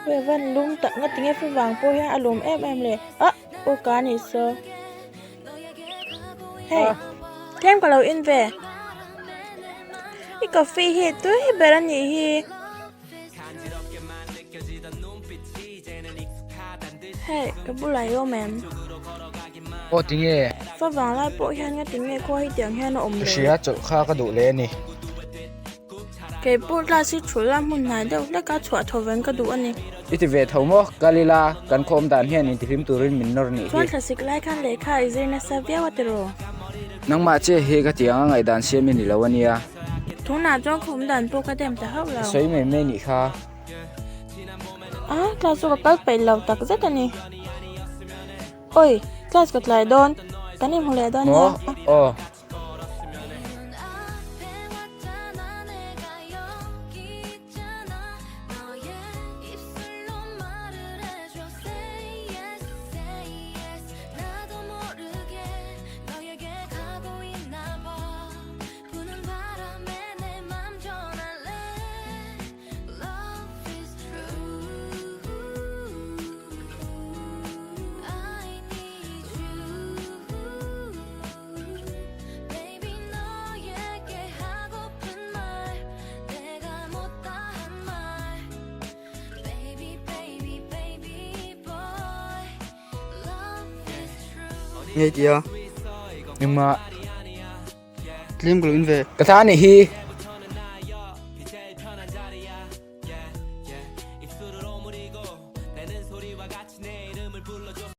Hei van lum tak nga tinge favang pawh hian a lawm em em le ah aw ka nih saw hei tlem ka lo in ve i coffee hi tui ber a nih hi. Hei ka bulah i awm em? Aw tinge? Favang lai pawh hian nga tinge khua hi tiang hian a awm le? Ka hria chawlh kha ka duh leh a ni. Kei pawh class hi thul a hmun hnai deuh hlek a chhuah tho veng ka duh a ni. I ti ve tho maw? Kal ila, kan khawm dan hian intihlim turin min nawr nih hi. Chuan thlasik lai khan lehkha i zir nasa viau a tiraw? Nangmah chiah hi ka tiang a ngaihdan siam i ni lo a nia. Tunah chuan khawm dan pawh ka dem ta hauh lo. Ka sawi mai mai nih kha. A, class chu ka kal peih lo tak zet a ni. Oi, class ka tlai dawn. Kan inhmu leh dawn nia. Maw? Aw. Ngei tia. Engmah. Tlem ka lo in ve. Ka tha anih hi.